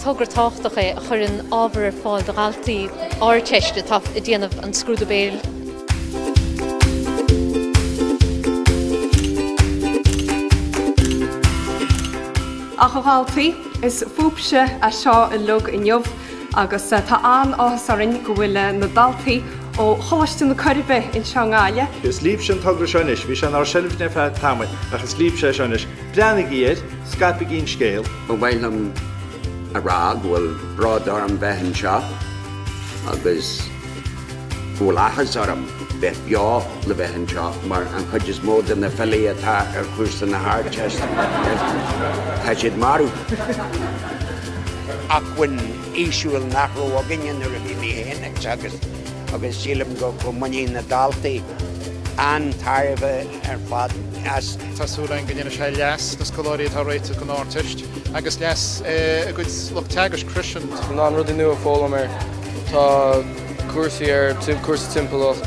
togra tábhachtach é a chuireann ábhar ar fáil do dhaltaí Ardteiste atá ag déanamh an scrúdú béil. Ach a dhaltaí, is fúibhse é seo uilig inniu agus tá an-áthas orainn go bhfuil na daltaí ó Choláiste na Coiribe anseo i nGaillimh. Is libhse an togra seo anois, bhí sé inár seilbhne ar feadh tamaill ach is libhse é seo anois. Breathnaígí air, scaipigí an scéal. Ba mhaith liom a rá go bhfuil bród orm bheith anseo agus go bhfuil áthas orm bheith beo le bheith anseo mar an chuid is mó de na filí atá ar chúrsa na hArdteiste tá siad marbh. Acmhainn fhísiúil nach raibh againne nuair a bhí mé féin ag teagasc agus sílim go mbainfidh na daltaí an-tairbhe ar fad as. Tá súil againn go ndéanfaidh sé leas na scoláirí atá ag réiteach don Ardteist agus leas a gcuid lucht teagaisc freisin. Tá in ann rudaí nua a foghlaim air. Tá cúrsaí air, cúrsaí timpeallacht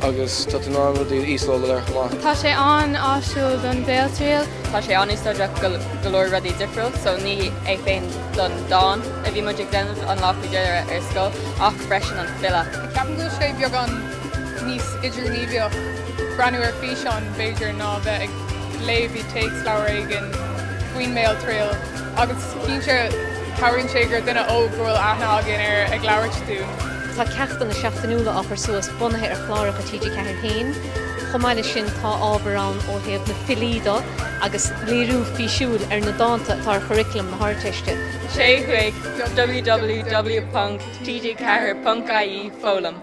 agus tá tú in ann rudaí a íoslódáil air chomh maith. Tá sé an-áisiúil don bhéaltriail. Tá sé an-úsáideach go go leor rudaí difriúil so ní é féin don dán a bhí muid ag déanamh an lá faoi dheireadh ar scoil ach freisin an file. Ceapaim go bhfuil sé beagán níos idirghníomhaíoch breathnú ar físeán b'fhéidir ná bheith ag léamh i téacsleabhar éigin faoin mbéaltriail agus cinnte cabhraíonn sé gur duine óg go bhfuil aithne againn air ag labhairt dúinn. Tá ceachtanna seachtainiúla á chur suas bunaithe ar chláracha TG4 féin. Chomh maith leis sin tá ábhar ann ó thaobh na filí de agus léiriú físiúil ar na dánta atá ar churaclam na hArdteiste. Téigh chuig www.tg4.ie foghlaim.